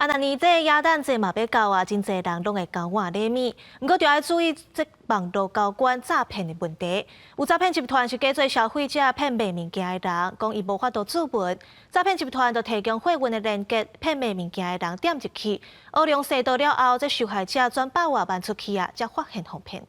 啊，若年這耶誕節嘛欲到啊，真濟人攏會交換禮物，毋過著愛注意這網路交關詐騙的問題。有詐騙集團是假做消費者騙賣物件的人，講伊無法度注文，詐騙集團就提供貨運的連結，騙賣物件的人點入去，烏龍踅到了後，這受害者轉百外萬出去啊，才發現予騙。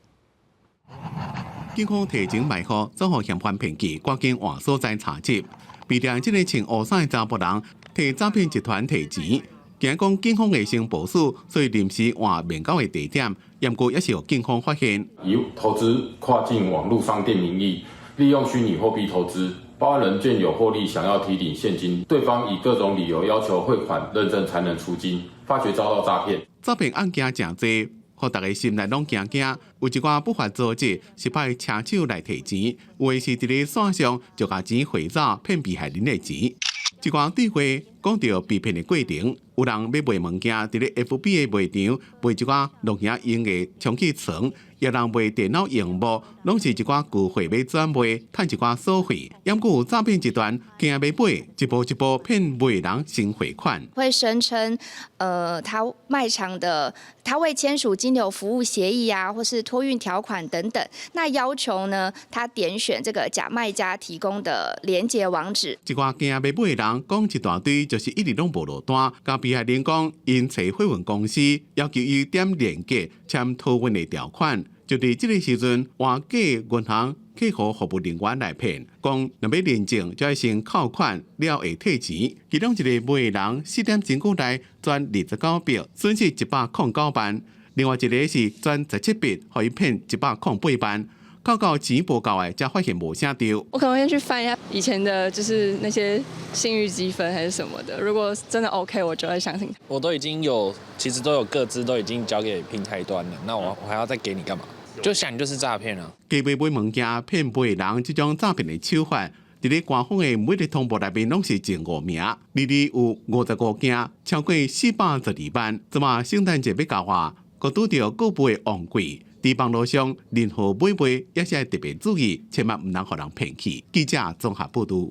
警方提前埋伏，遭予嫌犯騙去，趕緊換所在查緝。被掠這个穿烏衫的查埔人，替詐騙集團提錢。驚講警方會先部署，所以臨時換面交的地點，毋過也是予警方發現。以投資跨境網路商店名義，利用虛擬貨幣投資，報案人見有獲利，想要提領現金，對方以各種理由要求匯款認證才能出金，發覺遭到詐騙。詐騙案件誠濟，予逐家心內攏驚驚。有一寡不法組織是派車手來提錢，有的是佇咧線上就共錢匯走，騙被害人的錢。一寡對話講著被騙的過程，有人欲賣物件，佇咧 FB 的賣場賣一寡露營用的充氣床，也有人賣電腦螢幕，攏是一寡舊貨欲轉賣，趁一寡所費。猶閣有詐騙集團驚欲買，一步一步騙買人先匯款。會聲稱，他賣場的他未簽署金流服務協議啊，或是托運條款等等，那要求呢，他點選這個假賣家提供的連結網址。一寡驚欲買的人講一大堆，就是一直攏無落單。共被害人講，𪜶揣貨運公司要求伊點連結簽托運的條款。就佇這个時陣，換假銀行客戶服務人員來騙，講若欲認證，就愛先扣款了會退錢。其中一个買人4點鐘內轉29筆，損失109萬；另外一个是轉17筆，予伊騙108萬。扣到錢無夠的，才發現無啥著。我可能會先去翻一下以前的，就是那些信譽積分還是什麼的。如果真的 OK，我就會相信。我都已經有，其實都有個資都已經交給平台端了，那我還要再給你幹嘛？就想就是詐騙啦。假買物件騙買人這種詐騙的手法，佇咧官方的每日通報內面攏是前五名，年年有55件，超過412萬。這馬聖誕節欲到啊，閣拄著購物的旺季。佇網路上任何買賣也是愛特別注意，千萬毋通予人騙去。記者綜合報導。